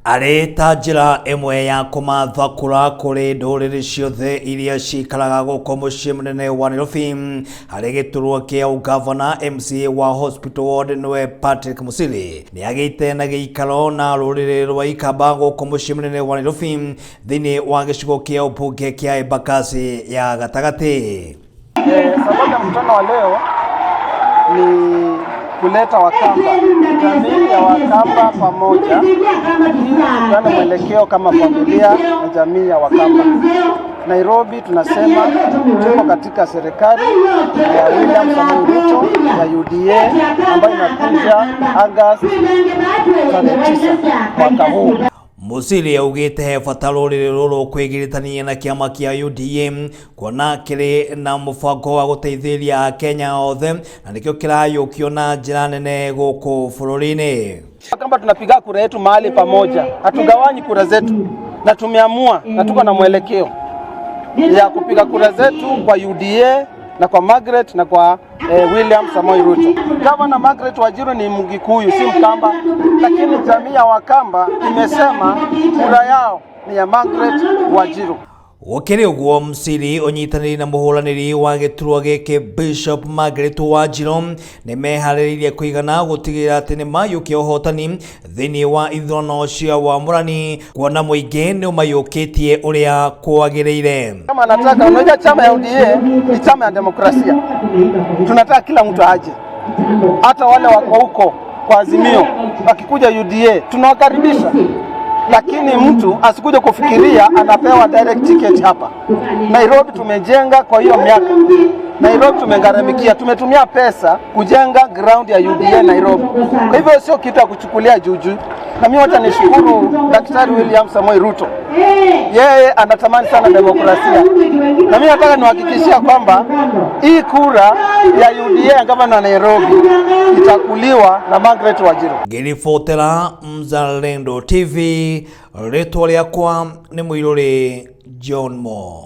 Arĩ ta njĩra ĩmwe ya kũmathakũra kũrĩ ndũrĩrĩ ciothe iria cikaraga gũkũ mũciĩ mũnene wa Nairobi harĩ gĩturwa kĩa ũgavana MCA wa Hospital Ward nĩwe Patrick Musili nĩ agĩte na gĩikaro na rũrĩrĩ rwa Ikamba gũkũ mũciĩ mũnene wa Nairobi thĩinĩ wa gĩcigo kĩa ũmbunge kĩa Embakasi ya gatagatĩ. Sababu ya mkutano wa leo ni kuleta Wakamba, jamii ya Wakamba pamoja ili tupeane mwelekeo kama familia na jamii ya Wakamba. Nairobi tunasema tuko katika serikali ya William Samoei Ruto ya UDA ambayo inakuja Agosti tarehe 9 mwaka huu. Musili augĩte he bata rũrĩrĩ rũrũ kwĩgiritania na kĩama kĩa UDA kuona kĩrĩ na mũbango wa gũteithĩrĩria Akenya othe na nĩkĩo kĩrayũkio na njĩra nene gũkũ bũrũri-inĩ. Kama tunapiga kura yetu mahali pamoja, hatugawanyi kura zetu, na tumeamua na tuko na mwelekeo ya kupiga kura zetu kwa UDA na kwa Margaret na kwa William Samoei Ruto. Gavana Margaret Wanjiru ni Mgikuyu, si Mkamba, lakini jamii ya Wakamba imesema kura yao ni ya Margaret Wanjiru. Gũkĩrĩ ũguo Musili ũnyitanĩri na mũhũranĩri wa gĩturwa gĩkĩ Bishop Margaret Wanjiru nĩ meharĩrĩirie kũigana gũtigĩrĩra atĩ nĩ mayũkia ũhotani thĩinĩ wa ithurano cia wamũrani kuona mũingĩ nĩ ũmayũkĩtie ũrĩa kwagĩrĩire. Kama nataka, unajua chama ya UDA ni chama ya demokrasia. Tunataka kila mtu aje, hata wale wako huko kwa Azimio wakikuja UDA tunawakaribisha, lakini mtu asikuje kufikiria anapewa direct ticket hapa Nairobi. Tumejenga kwa hiyo miaka Nairobi tumegharamikia, tumetumia pesa kujenga ground ya UDA Nairobi. Kwa hivyo sio kitu ya kuchukulia juujuu. Na mimi wacha nishukuru Daktari William Samoei Ruto, yeye anatamani sana demokrasia, na mimi nataka niwahakikishia kwamba hii kura ya UDA ya gavana wa Nairobi itakuliwa na Margaret Wanjiru. Ngĩribotera Mzalendo TV rĩtwa rĩakwa nĩ Mũirũrĩ John Mo.